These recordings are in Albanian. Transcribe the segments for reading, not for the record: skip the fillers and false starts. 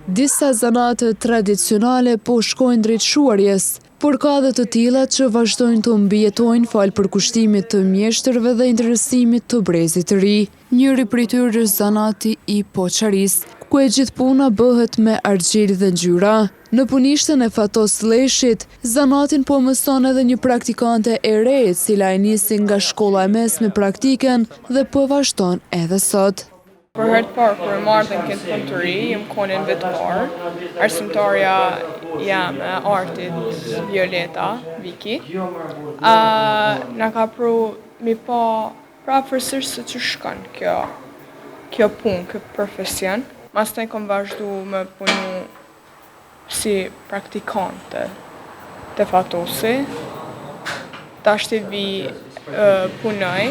Disa zanate tradicionale po shkojnë drejt shuarjes, por ka dhe të tilla që vazhdojnë të mbijetojnë falë përkushtimit të mjeshtërve dhe interesimit të brezit të ri. Njëri prej tyre është zanati i poçarisë, ku e gjithë puna bëhet me argjilë dhe ngjyra. Në punishten e Fatos Lleshit, zanatin po mëson edhe një praktikante e re, e cila e nisi nga shkolla e mesme praktiken dhe po e vazhdon edhe sot. Për herë të parë kur jam ardhë në këtë punëtori, jam konë në vit të parë, arsimtarja jem e artit Violeta Viki, na ka pru mi pa përafërsisht se qysh shkon kjo kjo punë, ky profesion. Masnej kom vazhdu me punu si praktikante te Fatosi, tashti vi punoj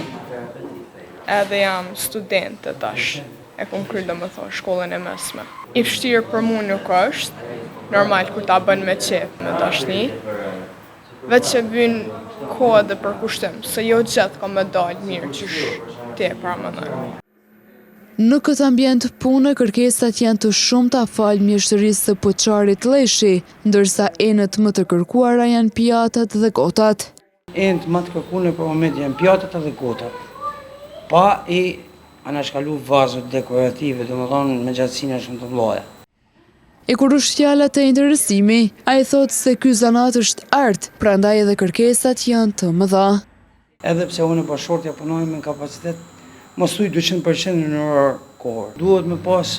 edhe jam studente tash, e kom kry domethonë shkollën e mesme. I vështirë për mu nuk është, normal kur ta bën me qef, me dashni, veç që vyn kohë dhe përkushtim, se jo gjithë ka me dalë mirë qysh ti e paramendon. Në këtë ambient pune kërkesat janë të shumta falë mjeshtërisë së poçarit Lleshi, ndërsa enët më të kërkuara janë pjatat dhe gotat. Enët më të kërkuara për momentin janë pjatat edhe gotat, pa i anashkalu vazot dekorative, domethënë me gjatësina shumë të mëdha. E kur është fjala te interesimi, ai thotë se ky zanat është art, prandaj edhe kërkesat janë të mëdha. Edhe pse unë e bashkëshortja punojmë në kapacitet mos thuj 200% në orar kohor. Duhet me pas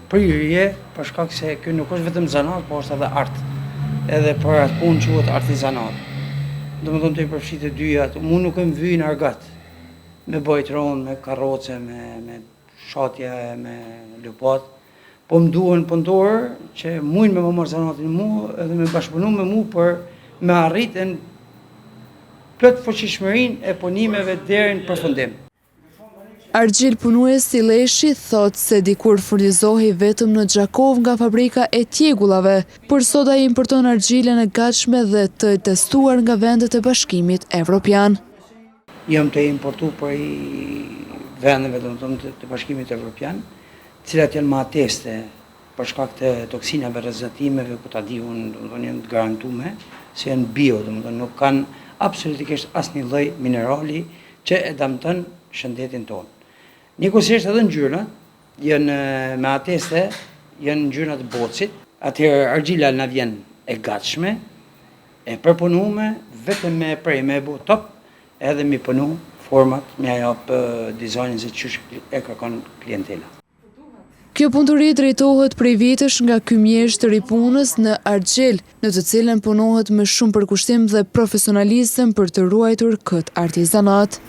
prirje, për shkak se ky nuk është vetëm zanat, po është edhe art. Edhe për atë punë quhet artizanat. Domethënë të i përfshi të dyja, mu nuk më vyjnë argat me bojë t'ronë, me karroce, me, me shatje, me lopatë, Po më duhen punëtorë që mujnë me më marrë zanatin mu edhe me bashkëpunu me mu për me arrit në plotfuqishmërinë e punimeve deri në përfundim. Argjilpunuesi Lleshi thotë se dikur furnizohej vetëm në Gjakovë nga fabrika e tjegullave, por sot ai importon argjilën e gatshme dhe të testuar nga vendet e Bashkimit Evropian. Jam tu importu prej vendeve, domethënë të Bashkimit Evropian, të cilat janë me ateste për shkak të toksinave, rrezatimeve, ku ta di unë, domethënë janë të garantume se janë bio, domethënë nuk kanë absolutikisht asnjë lloj minerali që e damton shëndetin tonë. Njëkohësisht edhe ngjyrat janë me ateste, janë ngjyra të bocit, atëherë argjila na vjen e gatshme, e përpunume, vetëm me e prej, me e bo top, Edhe mi punu format, me ja jap dizajnin se qysh e kërkon klientela. Kjo punëtori drejtohet prej vitesh nga ky mjeshtër i punës në argjilë, në të cilën punohet me shumë përkushtim dhe profesionalizëm për të ruajtur këtë artizanat.